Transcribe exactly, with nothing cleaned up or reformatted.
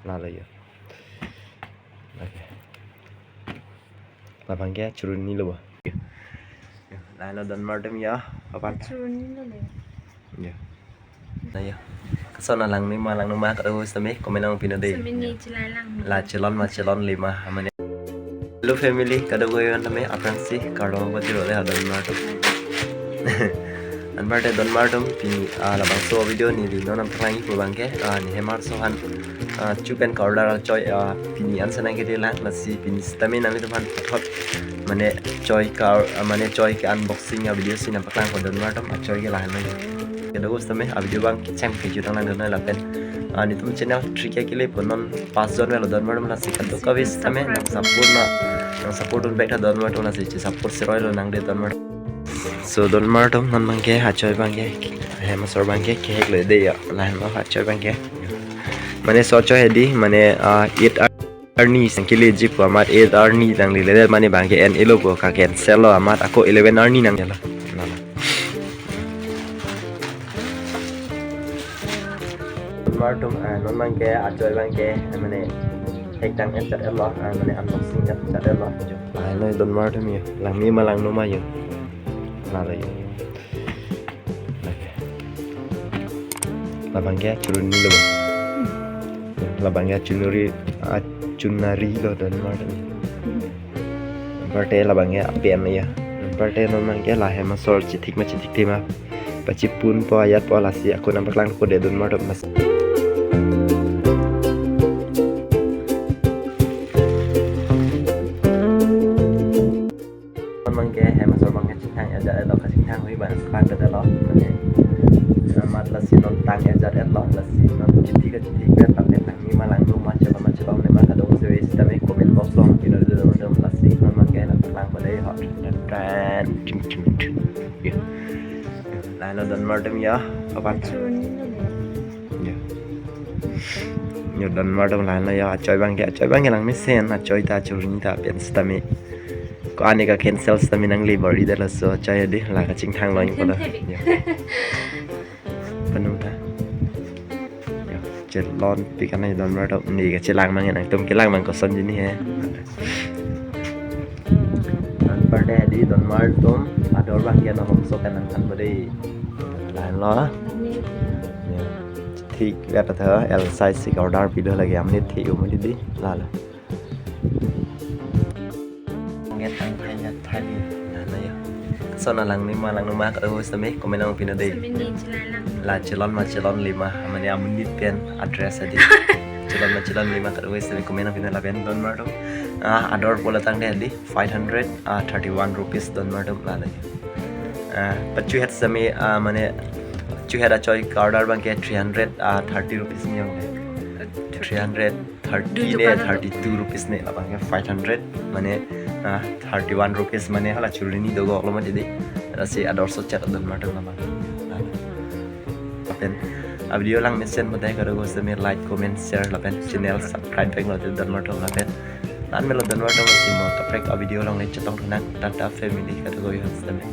Lalo yo. Okay. Labang ke churuni lo ba. Yo. Yo, lalo don martum ya. Apa? Churuni lo le. Ya. Nah ya. Kason alang ni ma lang numa kado sitame comment lang pino dei. Sitame ni chelai lang. La chelon ma chelon lima amane. Hello family, kado-kave an tame aphrangsi kardom pajirlo le ha don martum. Anparte don martum pini, ah, labangso video neli non nangpaklang-ikpo abang ke, ah, ne hem arso aphan, ah, chupen ka-order achoi, ah, pini an senang ke lang lasi pini sitame nanglitum aphan puthot mane choi ka, ah, mane choi ke unboxing a video si nangpaklangpo don martum, achoi ke lahenlo. Kado-kave sitame a video abang kecheng kejut nang don lapen, ah, netum channel three K kelepo non pas jon avelo don martum lasi kado-kave sitame nang support na, nang support un back tha don martum lasi che support seroilo nang dei don martum. So don martum non abang ke achoi abang ke hem asor abang ke kehek lo dei ya, lahenlo achoi abang ke. Mane so achoi hedi mane, ah, eight arni sangkili ji pu amat eight arni nangli le mane abang ke en-elo pu ka cancel lo amat ako eleven arni nang lo. Nalo. Don martum, ah, non abang ke achoi abang ke mane hek tang et jat et lo, ah, mane unboxing et jat et lo. Ah, non don martum yo. Lang ni ma lang numa yo. Lalo yo. Labang ke churuni lo. Labang ke chunuri, ah, chunari lo don martum. Anparte labang ke apen ya. Anparte non abang ke la hem asor chithik ma chithik thema. Pachipunpo ajatpo lasi ako nangpaklangpo dei don martum lasi. Non abang ke hem asor abang ke chingthang ajat lo, kachingthang hui abang sepan det lo. Mane amat lasi non tang ajat lo, lasi non chithik chithik bet lapen lang ni ma lang numa chelon ma chelon lima kado-kave sitame comment box along pino dei don martum lasi non abang ke nangpaklangpo dei ho. Tan tan ching ching ching. Ya. Lalo don martum ya, apa? Churuni lo le. Ya. Yo don martum lalo ya, achoi abang ke, achoi abang ke lang mesen, achoi ta churuni ta pen sitame. Ko ani ka cancel sitame nangli bor-i det laso achoi dei, la kachingthang lo ko la. Cancel. Ya. Panu ta. Ya, chelonpik anai don martum, ne kachelang mang nangtum kelang mang kosonji ne he. Anparte dei don martum ador abang ke nahom so kan nangthanpo dei. Lahenlo. Ya. Thik vet tha L size si order pilo lake amne thik umuli dei. Lalo. Nget ang thai nget thai ni. Nalo yo. Kason alang ni ma lang numa kado-kave sitame comment lang pino dei. Sitame ni chelai lang. La chelon ma chelon lima amane amonit pen address dei. Chelon ma chelon lima kado-kave sitame comment lang pino lapen don martum. Ah, ador pulo tangte dei five hundred, ah, thirty-one rupees don martum lalo yo. Ah, pachuhet sitame, ah, mane chuhet achoi ka-order abang ke three hundred, ah, thirty rupees ni abang ke. Three hundred thirty ne, thirty-two rupees ne, labang ke five hundred, mane, ah, thirty-one rupees mane hala churuni do-ok lo mati dei. Lasi ador so chat don martum labang. Lapen a video lang mesen mate kado-kave sitame like, comment, share lapen channel subscribe back lo dei don martum lapen. Nan melo don martum lasi mo kaprek a video along le chetong thu nang, tata family kado-kave sitame.